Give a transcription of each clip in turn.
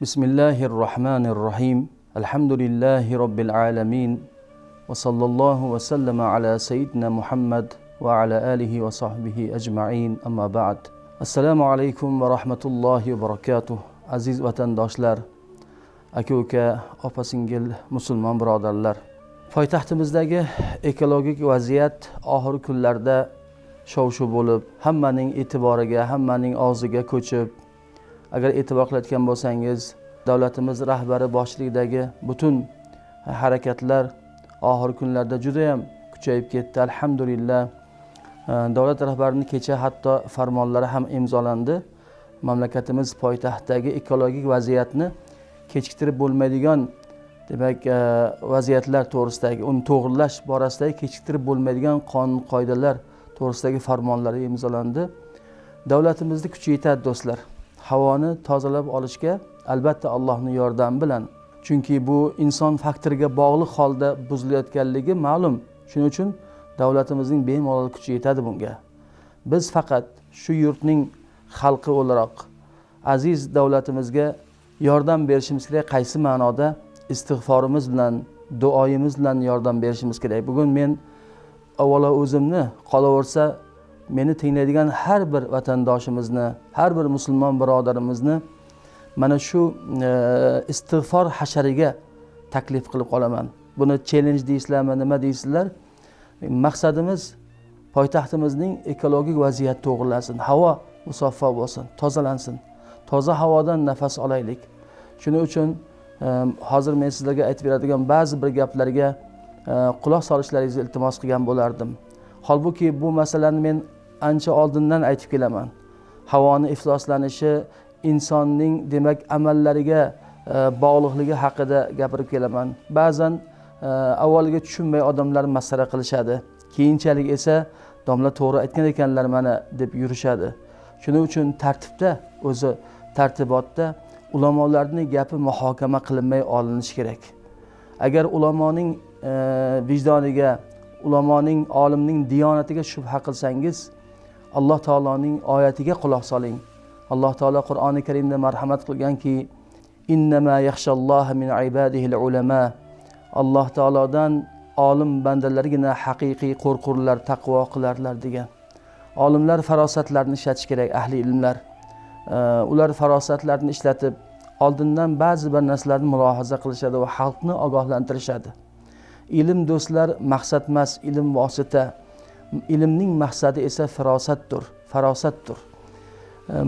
Bismillahir Rahmanir Rahim. Alhamdulillahi Robbil alamin. Va sallallohu va sallama ala sayyidina Muhammad va ala alihi va sahbihi ajma'in. Amma ba'd. Assalomu alaykum va rahmatullohi va barakatuh. Aziz vatandoshlar, aka-uka, opa-singil, musulmon birodarlar. Poytaxtimizdagi ekologik vaziyat oxirgi kunlarda shov-shuv bo'lib, hammaning e'tiboriga, hammaning og'ziga ko'chib, agar e'tibor qilayotgan bo'lsangiz, davlatimiz rahbari boshchiligidagi butun harakatlar oxirgi kunlarda juda ham kuchayib ketdi. Alhamdulillah. Davlat rahbarining kecha hatto farmonlari ham imzolandi. Mamlakatimiz poytaxtidagi ekologik vaziyatni kechiktirib bo'lmaydigan, demak, vaziyatlar to'g'risidagi, uni to'g'rilash borasidagi kechiktirib bo'lmaydigan qonun qoidalar to'g'risidagi farmonlari imzolandi. Davlatimizni kuchi yetadi, do'stlar. Havoni tozalab olishga albatta Allohning yordami bilan. Chunki bu inson faktoriga bog'liq holda buzilayotganligi ma'lum. Shuning uchun davlatimizning bemalol kuchi yetadi bunga. Biz faqat shu yurtning xalqi o'laroq aziz davlatimizga yordam berishimiz kerak. Qaysi ma'noda? Istig'forimiz bilan, duoyimiz bilan yordam berishimiz kerak. Bugun men avvalo o'zimni, qolaversa meni tinglaydigan har bir vatandoshimizni, har bir musulmon birodarimizni mana shu istig'for hashariga taklif qilib qolaman. Buni challenge deysizlarmi, nima deysizlar? Maqsadimiz poytaxtimizning ekologik vaziyati to'g'rilansin, havo musaffo bo'lsin, tozalansin. Toza havodan nafas olaylik. Shuning uchun hozir men sizlarga aytib beradigan ba'zi bir gaplarga quloq solishlaringizni iltimos qilgan bo'lardim. Holbuki bu masalani men ancha oldindan aytib kelaman. Havoni ifloslanishi insonning, demak, amallariga bog'liqligi haqida gapirib kelaman. Ba'zan avvaliga tushunmay odamlar masxara qilishadi. Keyinchalik esa domla to'g'ri aytgan ekanlar mana deb yurishadi. Shuning uchun tartibda, o'zi tartibotda ulamolarning gapi muhokama qilinmay olinishi kerak. Agar ulamoning vijdoniga, ulamoning, olimning diyonatiga shubha qilsangiz, Alloh taoloning oyatiga quloq soling. Alloh taolo Qur'oni Karimda marhamat qilganki, innama yaxshalloha min ibadihil ulama. Alloh taolodan olim bandalargina haqiqiy qo'rqurlar, taqvo qilarlar degan. Olimlar farosatlarni ishlatish kerak, ahli ilmlar. Ular farosatlarni ishlatib, oldindan ba'zi bir narsalarni mulohaza qilishadi va xalqni ogohlantirishadi. Ilm, do'stlar, maqsad emas, ilm vosita. Ilmning maqsadi esa farosatdir, farosatdir.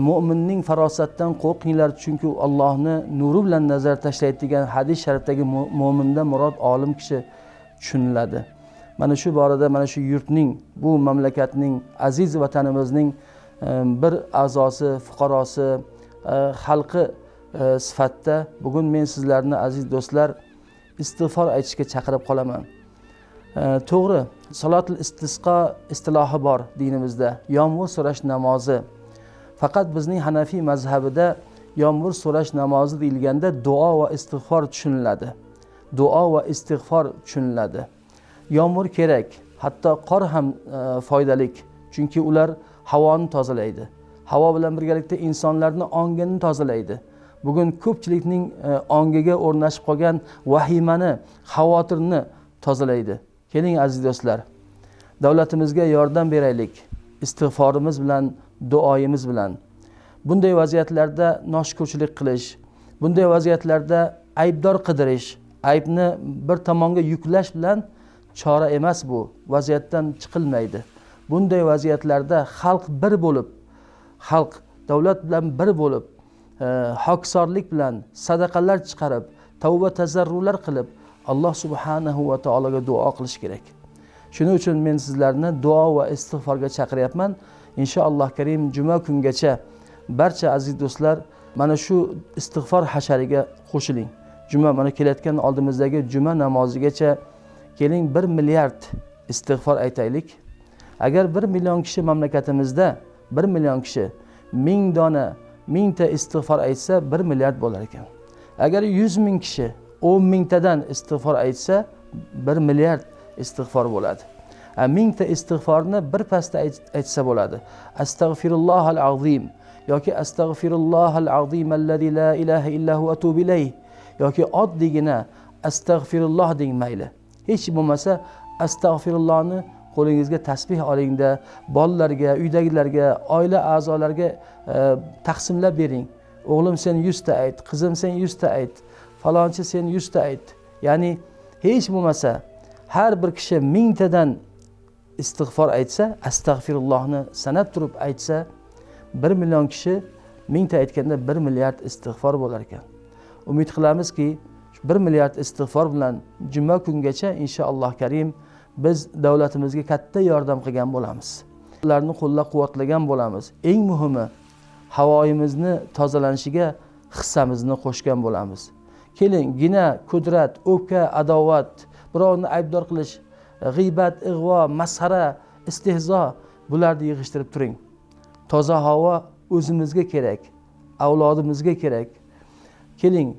Mo'minning farosatdan qo'rqinglar, chunki Allohni nuri bilan nazar tashlaydi degan hadis sharifdagi mo'mindan murod olim kishi tushuniladi. Mana shu borada mana shu yurtning, bu mamlakatning, aziz vatanimizning bir a'zosi, fuqarosi, xalqi sifatida bugun men sizlarni, aziz do'stlar, istig'for aytishga chaqirib qolaman. To'g'ri, salotul istisqo istilohi bor dinimizda, yomg'ir so'rash namozi. Faqat bizning Hanafiy mazhabida yomg'ir so'rash namozi deyilganda duo va istig'for tushuniladi. Duo va istig'for tushuniladi. Yomg'ir kerak, hatto qor ham foydali, chunki ular havoni tozalaydi. Havo bilan birgalikda insonlarni ongini tozalaydi. Bugun ko'pchilikning ongiga o'rnashib qolgan vahimani, xavotirni tozalaydi. Keling, aziz do'stlar, davlatimizga yordam beraylik istig'forimiz bilan, duoyimiz bilan. Bunday vaziyatlarda noshukurchilik qilish, bunday vaziyatlarda aybdor qidirish, aybni bir tomonga yuklash bilan chora emas bu. Vaziyatdan chiqilmaydi. Bunday vaziyatlarda xalq bir bo'lib, xalq davlat bilan bir bo'lib, hokisorlik bilan sadaqalar chiqarib, tavba tazarrular qilib, Alloh subhanahu va taologa duo qilish kerak. Shuning uchun men sizlarni duo va istig'forga chaqiryapman. Inshaalloh karim juma kungacha barcha aziz do'stlar mana shu istig'for hashariga qo'shiling. Juma, mana kelayotgan oldimizdagi juma namozigacha keling 1 milliard istig'for aytaylik. Agar 1 million kishi mamlakatimizda, 1 million kishi 1000 dona, 1000 ta istig'for aytsa, 1 milliard bo'lar ekan. Agar 100 ming kishi 10 mingtadan istig'for aytsa, 1 milliard istig'for bo'ladi. 1000 ta istig'forni bir pasda aytsa bo'ladi. Astag'firullohal azim. Yoki astag'firullohal azim allazi la ilaha illa hu atubu ilayh, yoki oddiygina astag'firulloh deng mayli. Hech bo'lmasa astag'firullohni qo'lingizga tasbih olingda bolalarga, uydagilarga, oila a'zolariga taqsimlab bering. O'g'lim sen 100 ta ayt, qizim sen 100 ta ayt, falonchi sen 100 ta ayt. Ya'ni hech bo'lmasa har bir kishi 1000 tadan istig'for aytsa, astag'firullohni sanab turib aytsa, 1 million kishi 1000 ta aytganda 1 milliard istig'for bo'lar ekan. Umid qilamizki, 1 milliard istig'for bilan juma kungacha inshaalloh karim biz davlatimizga katta yordam qilgan bo'lamiz. Ularni qo'llab-quvvatlagan bo'lamiz. Eng muhimi havoyimizni tozalanishiga hissamizni qo'shgan bo'lamiz. Keling, gina, kudrat, o'pka, adovat, birovni aybdor qilish, g'iybat, ig'vo, masxara, istehzo, bularni yig'ishtirib turing. Toza havo o'zimizga kerak, avlodimizga kerak. Keling,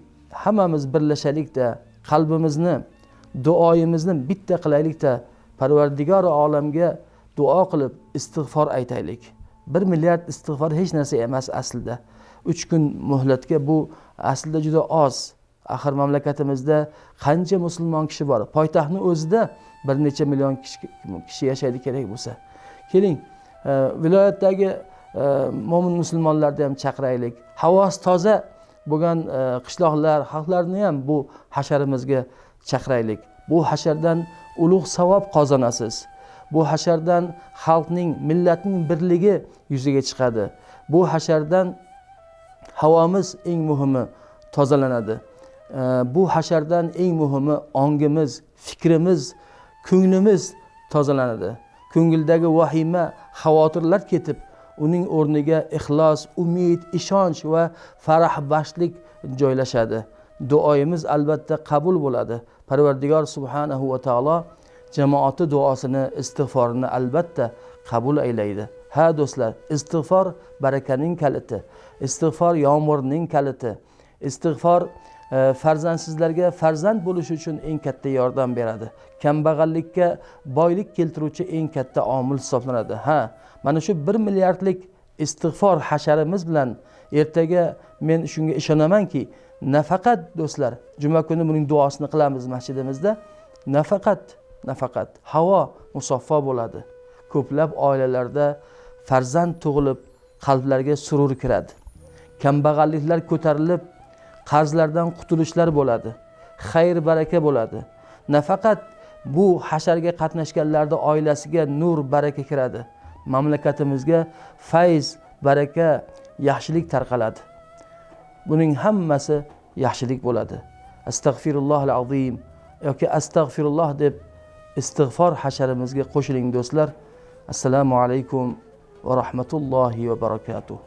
hammamiz birlashalikda, qalbimizni, duoyimizni bitta qilaylikda, Parvardigor olamga duo qilib istig'for aytaylik. 1 milliard istig'for hech narsa emas aslida. 3 kun muhlatga bu aslida juda oz. Axir mamlakatimizda qancha musulmon kishi bor? Poytaxtning o'zida bir necha million kishi yashaydi kerak bo'lsa. Keling, viloyatdagi mo'min musulmonlarni ham chaqiraylik. Havosi toza bo'lgan qishloqlar, xalqlarni ham bu hasharimizga chaqiraylik. Bu hashardan ulug' savob qozonasiz. Bu hashardan xalqning, millatning birligi yuzaga chiqadi. Bu hashardan havomiz eng muhimi tozalanadi. Bu hashardan eng muhimi ongimiz, fikrimiz, ko'nglimiz tozalanadi. Ko'ngildagi vahima, xavotirlar ketib, uning o'rniga ixlos, umid, ishonch va farahbaxshlik joylashadi. Duoyimiz albatta qabul bo'ladi. Parvardigor subhanahu va taolo jamoati duosini, istig'forini albatta qabul aylaydi. Ha do'stlar, istig'for barakaning kaliti, istig'for yomg'irning kaliti, istig'for farzandsizlarga farzand bo'lish uchun eng katta yordam beradi. Kambag'allikka boylik keltiruvchi eng katta omil hisoblanadi. Ha, mana shu 1 milliardlik istig'for hasharimiz bilan ertaga men shunga ishonamanki, nafaqat do'stlar, juma kuni buning duosini qilamiz masjidimizda, nafaqat havo musaffo bo'ladi. Ko'plab oilalarda farzand tug'ilib, qalblarga surur kiradi. Kambag'alliklar ko'tarilib, qarzlardan qutulishlar bo'ladi. Xayr baraka bo'ladi. Nafaqat bu hasharga qatnashganlarning oilasiga nur baraka kiradi. Mamlakatimizga fayz, baraka, yaxshilik tarqaladi. Buning hammasi yaxshilik bo'ladi. Astag'firullohal azim yoki astag'firulloh deb istig'for hasharimizga qo'shiling do'stlar. Assalomu alaykum va rahmatullohi va barakatuh.